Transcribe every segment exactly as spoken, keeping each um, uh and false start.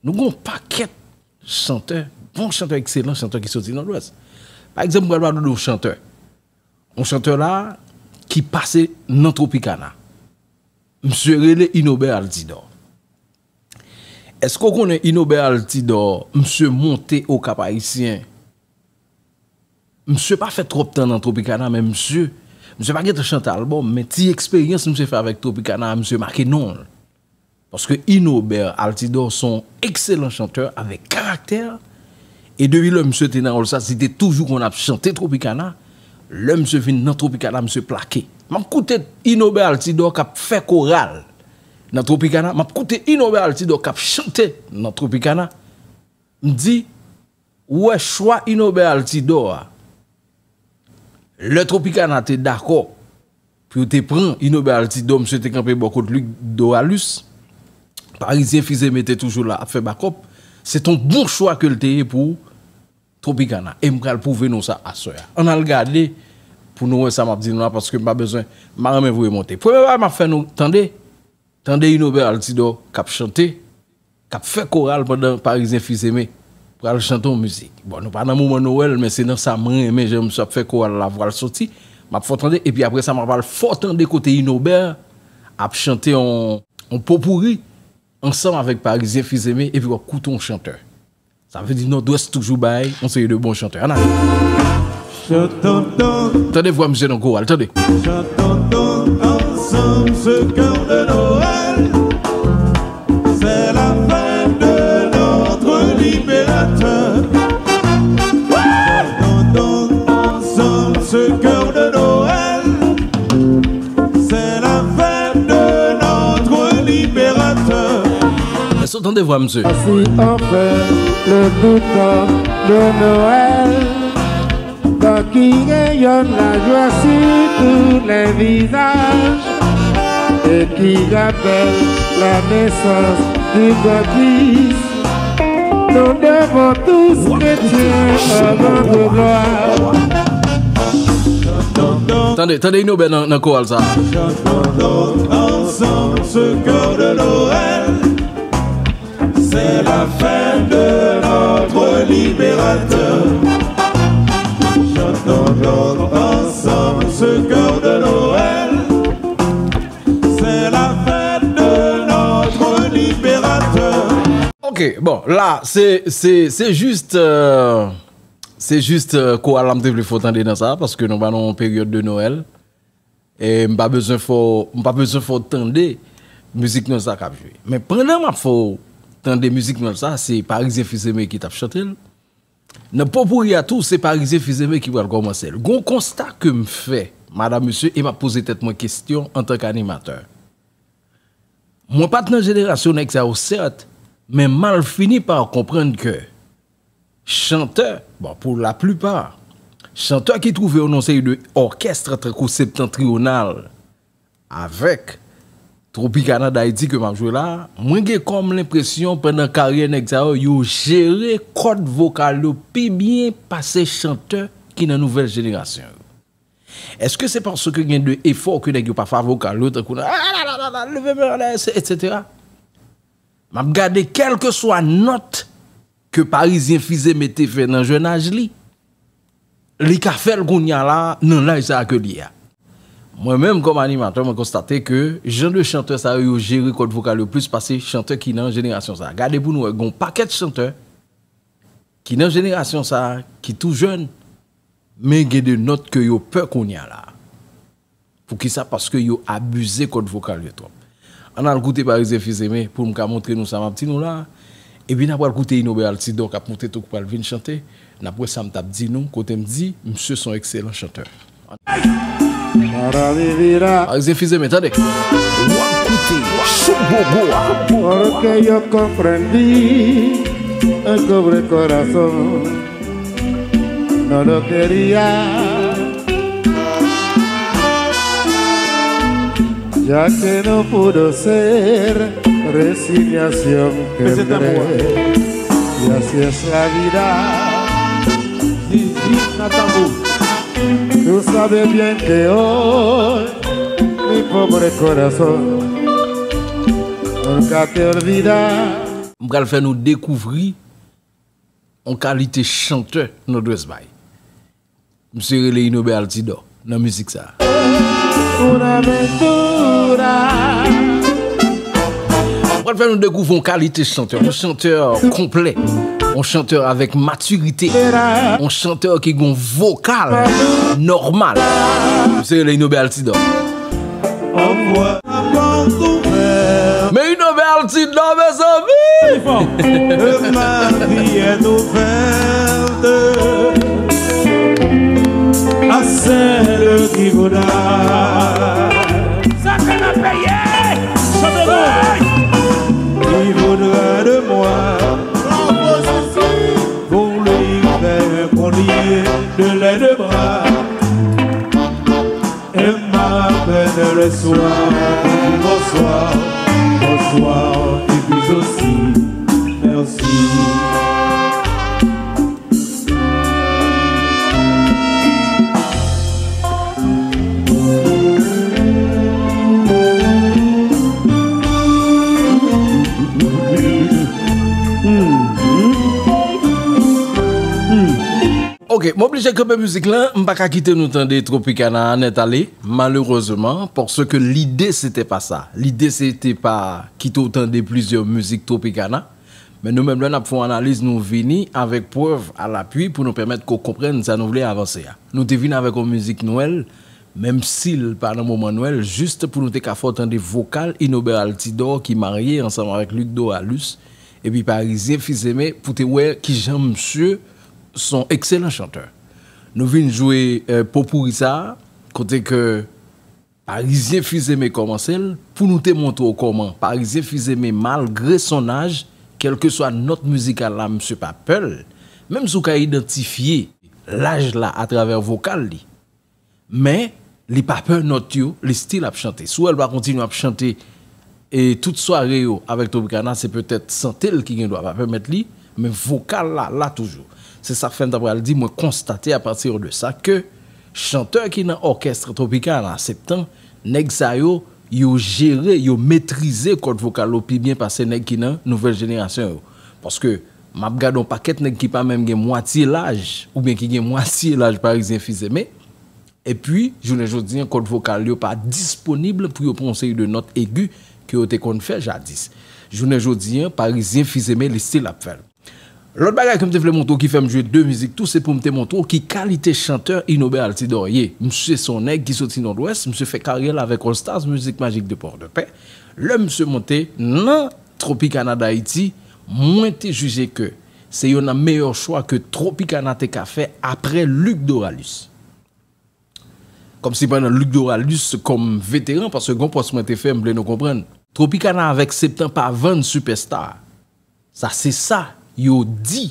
Nou gen yon pakèt chantè, bon chantè, ekselan chantè ki soti Nòdwès. Pa egzanp, m pral pale de yon chantè. Yon chantè la ki pase nan Tropicana. Misye rele Inobè Altidor. Èske w konnen Inobè Altidor, misye monte Okap Ayisyen? Misye pa fè twòp tan nan Tropicana, men misye, misye pa gentan chante albòm, men ti eksperyans misye fè avèk Tropicana, misye make non l. Paske Inobè Altidor se yon ekselan chantè avèk karaktè, e depi lè misye te nan wòl sa, li te toujou konn ap chante Tropicana. Lè misye vin nan Tropicana, misye plake. M ap koute Inobè Altidor k ap fè koral nan Tropicana, m ap koute Inobè Altidor k ap chante nan Tropicana. M di, ou wè chwa Inobè Altidor a, lè Tropicana te dakò pou yo te pran Inobè Altidor, misye te kanpe bò kot Luc Doralus. Parizyen Fils-Aimé te toujou la ap fè bakòp. Se t on bon chwa ke l te ye pou Tropicana. E m pral pwouve nou sa aswè a. Ann al gade pou nou wè sa m ap di nou la, paske m pa bezwen, m pa renmen voye monte. Premye bagay m ap fè nou tande, tande Inobè Altidor k ap chante, k ap fè koral pandan Parizyen Fils-Aimé pral chante yon mizik. Bon, nou pa nan moman Nwèl, men se nan sa m renmen jan misye ap fè koral la, vwa l soti. M ap fè w tande, epi apre sa, m ap al fè w tande kote Inobè ap chante yon, yon popouri ansanm avèk Parizyen Fils-Aimé, epi w ap koute yon chantè. Sa vle di Nòdwès toujou bay yon seri de bon chantè. Ann ale. Tande vwa misye nan koral, tande. Chantons donc ensemble ce cœur de Noël. C'est la fête de notre libérateur. Chantons donc ensemble ce cœur de Noël. C'est la fête de notre libérateur. Èske w tande vwa misye? Voici enfin le beau temps de Noël, temps qui rayonne la joie sur tous les visages et qui rappelle la naissance du grand Christ. Nous devons tous chrétiens en grande gloire. Tande, tande Inobè nan, nan koral sa. Chantons donc ensemble ce cœur de Noël. C'est la fête de notre libérateur. Chantons donc ensemble ce cœur de Noël. C'est la fête de notre libérateur. Ok, bon, la, se, se, se jis, euh, se jis, euh, koral la m te vle fè w tande nan sa, paske nou pa nan yon peryòd de Nwèl. E m pa bezwen fè w, m pa bezwen fè w tande mizik Nwèl sa k ap jwe. Men pandan m ap fè w tande mizik Nwèl sa, se Parizyen Fils-Aimé ki t ap chante l. Nan popouri a tou, se Parizyen Fils-Aimé ki pral kòmanse l. Gon konsta ke m fè, madanm, mesye, e m ap poze tèt mwen kesyon antanke animatè. Mwen pa t nan jenerasyon nèg sa yo, sèt, men m al fini pa konprann ke chantè, bon, pou laplipa, chantè ki twouve yo nan seri de òkès tankou Septentrional avèk Tropicana Dayiti ke m ap jwe la, mwen gen kòm lenpresyon pandan karyè nèg sa yo, yo jere kòd vokal yo pi byen pase chantè ki nan nouvèl jenerasyon yo. Èske se paske gen de efò ke nèg yo pa fè vokal yo tankou nan, ah, la, la, la, la, leve men anlè, etsetera? M ap gade kèlkeswa nòt ke Parizyen Fils-Aimé te fè nan jennaj li, li ka fè l kounye a la nan laj sa a ke li ye a. Mwen menm kòm animatè, mwen konstate ke jan de chantè sa yo, yo jere kòd vokal yo plis pase chantè ki nan jenerasyon sa a. Gade pou nou wè, gen yon pakèt chantè ki nan jenerasyon sa a, ki tou jèn, men gen de nòt ke yo pè kounye a la. Poukisa? Paske yo abize kòd vokal yo twòp. Ann al koute Parizyen Fils-Aimé pou m ka montre nou sa m ap di nou la. Epi n a pral koute Inobè Altidor k ap monte tou k pral vin chante. N ap wè sa m t ap di nou kote m di misye se yon ekselan chantè. Parizyen Fils-Aimé, tande. W ap koute Show Bobo a. Porque yo comprendí el pobre corazón. No lo quería, ya que no pudo ser resignación que él cree. Y así es la vida. Zizi nan tanbou. Tú sabes bien que hoy mi pobre corazón nunca te olvida. M Pral fè nou dekouvri yon kalite chantè Nòdwès bay. Misye rele Inobè Altidor nan mizik sa. Pral fè nou dekouvri yon kalite chantè, yon chantè konplè, yon chantè avèk matirite, yon chantè ki gen yon vokal nòmal. Misye rele Inobè Altidor. Men Inobè Altidor, mezanmi! Que ma vie est ouverte à celle qui voudra. Sa kanapeye! Chante nou! Qui voudra de moi pour lui faire conduire de l'aide bras. Et ma peine le soir, bonsoir, bonsoir, et puis aussi, merci. Ok, m oblije kanpe mizik lan, m pa ka kite nou tande Tropicana a nèt ale, malerezman, paske lide se te pa sa. Lide se te pa kite w tande plizyè mizik Tropicana, men nou menm lè n ap fè yon analiz, nou vini avèk prèv alapui pou nou pèmèt ke w konprann sa nou vle avanse a. Nou te vin avèk yon mizik Nwèl, menm si l pa nan moman Nwèl, jis pou nou te ka fè w tande vokal Inobè Altidor ki marye ansanm avèk Luc Doralus, epi Parizyen Fizeme pou te wè kijan misye se yon ekselan chantè. Nou vin jwe, eh, popouri sa a, kote ke Parizyen Fizeme kòmanse l, pou nou te montre w kòman Parizyen Fizeme, malgre son âge, kèlkeswa nòt mizikal la, misye pa pè l, menm si w ka idantifye laj la atravè vokal li. Men, li pa pè nòt yo, li still ap chante. Si w wè l pa kontinye ap chante, e tout sware yo avèk Tropicana, se petèt sante l ki gen dwa pa pèmèt li, men vokal la, la toujou. Se sa k fè m ta pral di, mwen konstate apati de sa ke chantè ki nan òkès Tropicana Septan, nèg sa yo, yo jere, yo metrize kòd vokal yo pi byen pase nèg ki nan nouvèl jenerasyon yo. Paske m ap gade yon pakèt nèg ki pa menm gen mwatye laj, oubyen ki gen mwatye laj Parizyen Fizeme, epi, jounen jodi an, kòd vokal yo pa disponib pou yo pran yon seri de nòt egi ke yo te konn fè jadis. Jounen jodi an, Parizyen Fizeme, li still ap fè l. Lòt bagay ke m te vle montre w ki fè m jwe de mizik tou, se pou m te montre w ki kalite chantè Inobè Altidor ye. Misye se yon nèg ki soti Nòdwès, misye fè karyè l avèk All Stars Music Magic de Pòdepè. Lè misye monte nan Tropicana Dayiti, mwen te jije ke se youn nan meyè chwa ke Tropicana te ka fè apre Luc Doralus. Kòmsi pandan Luc Doralus kòm veteran, paske gon pòs mwen te fè, m vle nou konprann. Tropicana avèk Septan pa vann sipèsta. Sa se sa yo di.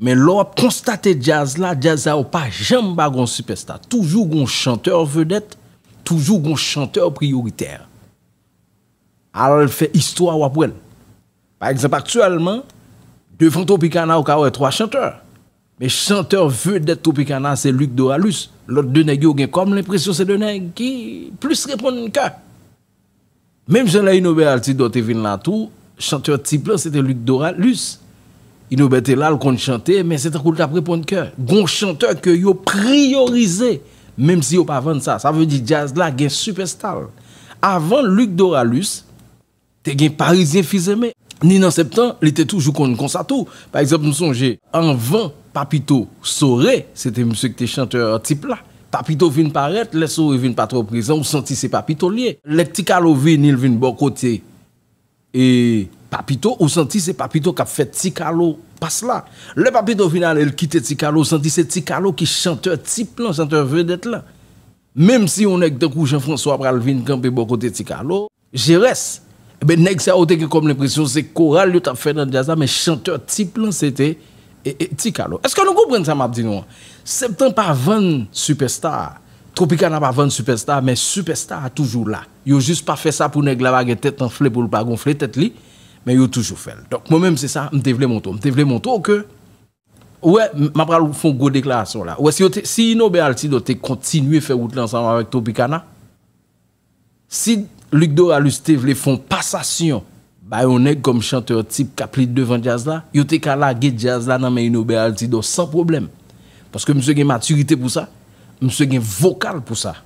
Men lè w ap konstate djaz la, djaz sa yo pa janm pa gon sipèsta. Toujou gon chantè vedèt, toujou gon chantè priyoritè. Al fè istwa, w ap wè l. Pa egzanp, aktyèlman, devan Tropicana, ou ka wè twa chantè. Men chantè vedèt Tropicana, se Luc Doralus. Lòt de nèg yo gen kòm lenpresyon se de nèg ki plis reponn kè. Menm jan lè Inobè Altidor te vin la tou, chantè tip lan, se te Luc Doralus. Inobè te la, l konn chante, men se tankou l t ap reponn kè. Gon chantè ke yo priyorize, menm si yo pa vann sa. Sa vle di djaz la gen sipèsta l. Avan Luc Doralus, te gen Parizyen Fizeme. Ni nan Septan, li te toujou konn konsa tou. Pa egzanp, m sonje, anvan Papito Sore, se te misye ki te chantè tip la. Papito vin parèt, lè Sore vin pa twò prezan, ou santi se Papito l ye. Lè Ti Kalo vini, l vin bò kote e Papito, ou santi se Papito k ap fè Ti Kalo pas la. Lè Papito vin ale, l kite Ti Kalo, ou santi se Ti Kalo ki chantè tip lan, chantè vedèt lan. Menm si yon nèg tankou Jean François pral vin kanpe bò kote Ti Kalo, Jerès, enben, nèg sa yo te gen kòm lenpresyon se koral yo t ap fè nan djaz la, men chantè tip lan se te, e, e, Ti Kalo. Èske nou konprann sa m ap di nou an? Septan pa vann sipèsta. Tropicana pa vann sipèsta, men sipèsta a toujou la. Yo jis pa fè sa pou nèg la pa gen tèt anfle, pou l pa gonfle tèt li, men yo toujou fè l. Donk, mwen menm, se sa m te vle montre w. M te vle montre w ke, ou wè, m, m ap pral fè yon gwo deklarasyon la. Ou wè, si yo te, si Inobè Altidor te kontinye fè wout la ansanm avèk Tropicana, si Luc Doralus te vle fè yon pasasyon ba yon nèg kòm chantè tip k ap lead devan djaz la, yo te ka lage djaz la nan men Inober Altidor san pwoblèm. Paske misye gen matirite pou sa, misye gen vokal pou sa.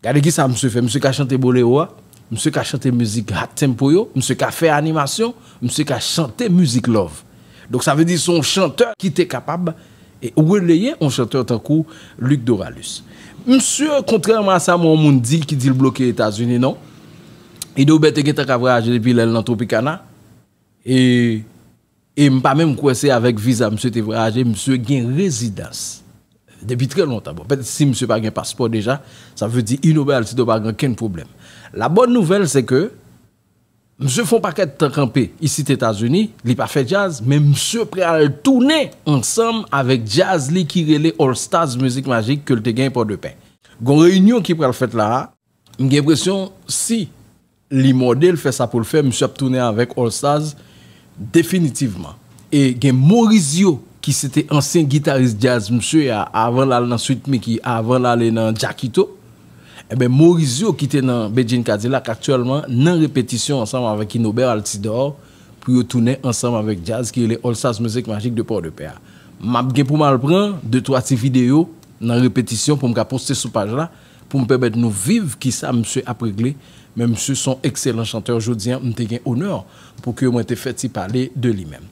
Gade ki sa misye fè. Misye ka chante bolero a, misye ka chante mizik hot tempo yo, misye ka fè animasyon, misye ka chante mizik love. Donk sa vle di se yon chantè ki te kapab e releye yon chantè tankou Luc Doralus. Misye, kontrèman a sa mwen yon moun di l ki di l bloke Etazini, non. Inober te gentan ka vwayaje depi lè l nan Tropicana. E, e m pa menm kwè se avèk viza misye te vwayaje, misye gen rezidans depi trè lontan. Bon, petèt si misye pa gen paspò deja, sa vle di Inober Altidor pa gen okenn pwoblèm. La bonne nouvelle, c'est que misye fè yon pakèt tan kanpe isit Etazini, li pa fè djaz, men misye pral tounen ansanm avèk djaz li ki rele All Stars Music Magic ke l te gen Pòdepè. Gon reyinyon ki pral fèt la a, m gen enpresyon si li mòde l fè sa pou l fè, misye ap tounen avèk All Stars definitivman. E gen Morizio ki se te ansyen gitaris djaz misye a, avan l al nan Sweet Micky, avan l ale nan Jackito. Enben, Morizio ki te nan Bedjine Cadillac aktyèlman nan repetisyon ansanm avèk Inober Altidor pou yo tounen ansanm avèk djaz ki rele All Stars Music Magic de Port-de-Paix a. M ap gen pou m al pran de twa ti videyo nan repetisyon pou m ka poste sou paj la, pou m pèmèt nou viv kisa misye ap regle. Men misye se yon ekselan chantè. Jodi a, m te gen onè pou ke mwen te fè ti pale de li menm.